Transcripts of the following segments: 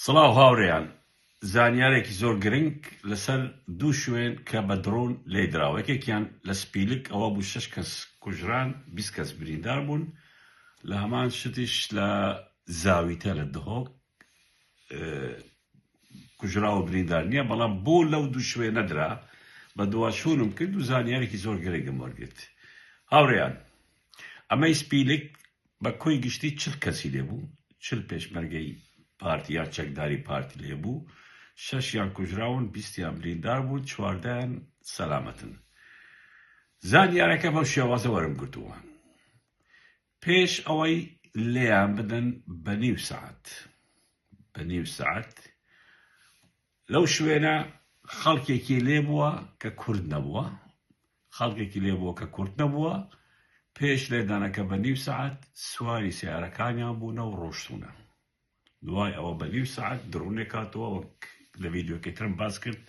سڵاو هاورێیان زانیارێکی زۆر گرنگ لەسەر دوو شوێن کە بە درۆن لێیدراوە یەکێکیان لە سپیلک ئەوە بوو شەش کەس کوژران 20 کەس بریندار بوون لە هەمان شتیش لە زاویتە لە دهۆک کوژراو و بریندار نییە بەڵام بۆ لەو دوو شوێنە درا بە دواچوونم کرد و زانیارێکی زۆر گرنگم وەرگرت هاورێیان ئەمەی سپیلک بە کۆی گشتی 40 کەسی لێ بوو 40 پێشمەرگەی پارتی یان چەکداری پارتی لێ بوو شەشیان کوژراون بیستیان بریندار بوون چواردەیان سەلامەتن زانیارەکە بەو شێوازە وەرم گرتووە پێش ئەوەی لێیان بدەن بە نیو سەعات بە نیو سەعات لەو شوێنە خەڵکێکی لێ بووە کە کورد نەبووە خەڵکێکی لێ بووە کە کورد نەبووە پێش لێدانەکە بە نیو سەعات سواری سیارەکانیان بوونە و ڕۆشتونە دوای ئەوە بە نیو سەعات درۆنێک هاتووە وەک لە ڤیدیۆکەی ترم باس کرد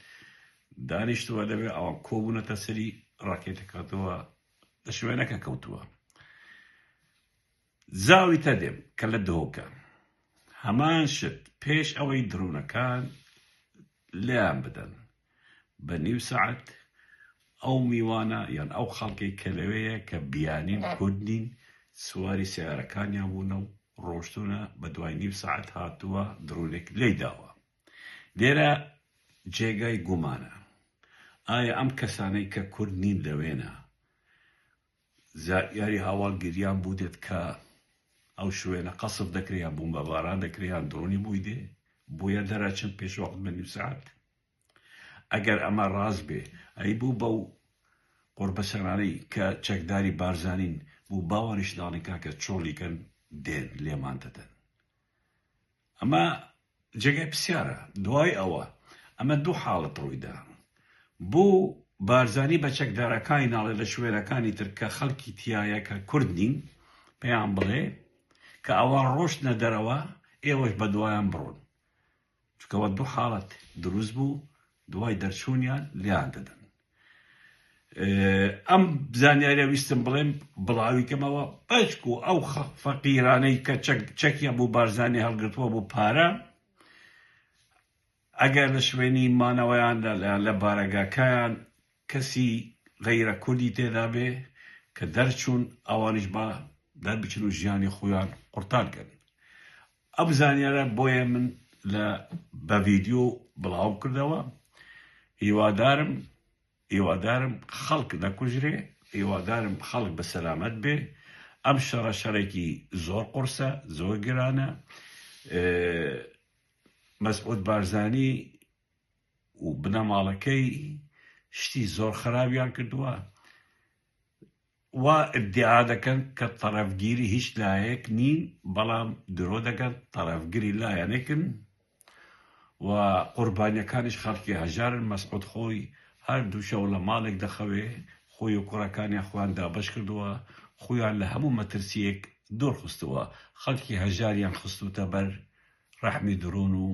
دانیشتووە دەبێ ئەوان کۆبوونەتە سەری ڕاکێتێک هاتووە لە شوێنەکە کەوتووە زاوی تەدێم کە لە دهۆکە هەمان شت پێش ئەوەی درۆنەکان لێیان بدەن بە نیو سەعات ئەو میوانە یان ئەو خەڵکەی کە لەوێیە کە بیانین کورد نین سواری سەیارەکانیان بوونە و ڕۆشتوونە بە دوای نیو سەعات هاتووە درۆنێک لێی داوە لێرە جێگای گومانە ئایا ئەم کەسانەی کە کورد نین لەوێنە زانیاری هاواڵگیریان بوو دێت کە ئەو شوێنە قەسف دەکرێ یان بومبەباران دەکرێ یان درۆنی بووی دێ بۆیە دەرەچن پێش وەخت بە نیو سەعات ئەگەر ئەمە ڕاست بێ ئەی بوو بەو قوربەسەرانەی کە چەکداری بارزانین بوو باوانیش ناڵین کاکە چۆڵی کەن دێن لێمان دەدەن ئەمە جێگای پرسیارە دوای ئەوە ئەمە دوو حاڵەت ڕوویدا بۆ بارزانی بە چەکدارەکانی ناڵێ لە شوێنەکانی تر کە خەڵکی تایە کە کورد نین پێیان بڵێ کە ئەوان ڕۆشتنە دەرەوە ئێوەش بە دوایان بڕۆن چونکەوە دوو حاڵەت دروست بوو دوای دەرچوونیان لێیان دەدەن ئەم زانیاریە ویستم بڵێم بڵاوی کەمەوە بەچکو ئەو فەقیرانەی کە چەکیان بۆ بارزانی هەڵگرتووە بۆ پارە ئەگەر لە شوێنی مانەوەیان لە بارەگاکەیان کەسی غەیرە کوردی تێدا بێ کە دەرچوون ئەوانیش با دەربچن و ژیانی خۆیان قورتار کەن ئەم زانیارە بۆیە من لە بە ڤیدیۆ بڵاو کردەوە هیوادارم هیوادارم خەڵک نەکوژرێ هیوادارم خەڵک بە سەلامەت بێ ئەم شەڕە شەڕێکی زۆر قورسە زۆر گرانە مەسعود بارزانی و بنەماڵەکەی شتی زۆر خراپیان کردووە وا ئیدیعا دەکەن کە تەڕەفگیری هیچ لایەک نین، بەڵام درۆ دەکەن، تەڕەفگری لایەنێکن و قوربانیەکانیش خەڵکی هەژارن، مەسعود خۆی هەر دوو شەو لە ماڵێک دەخەوێ، خۆی و کوڕەکانیان خۆیان دابەش کردووە، خۆیان لە هەموو مەترسیەک دوور خستووە، خەڵکی هەژاریان خستووتە بەر ڕەحمی درۆن و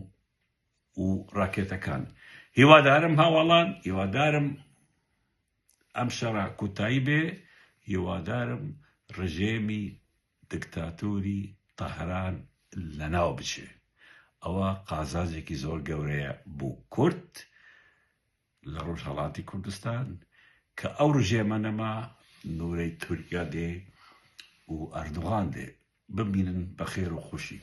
و ڕاکێتەکان. هیوادارم هاواڵان، هیوادارم ئەم شەڕە کوتایی بێ، هیوادارم ڕژێمی دکتاتۆری تەهران لەناو بچێ. ئەوە قازانجێکی زۆر گەورەیە بۆ کورد لە ڕۆژهەڵاتی کوردستان کە ئەو ڕژێمە نەما نورەی تورکیا دێ و ئەردوغان دێ. بمینن بە خێر و خۆشی.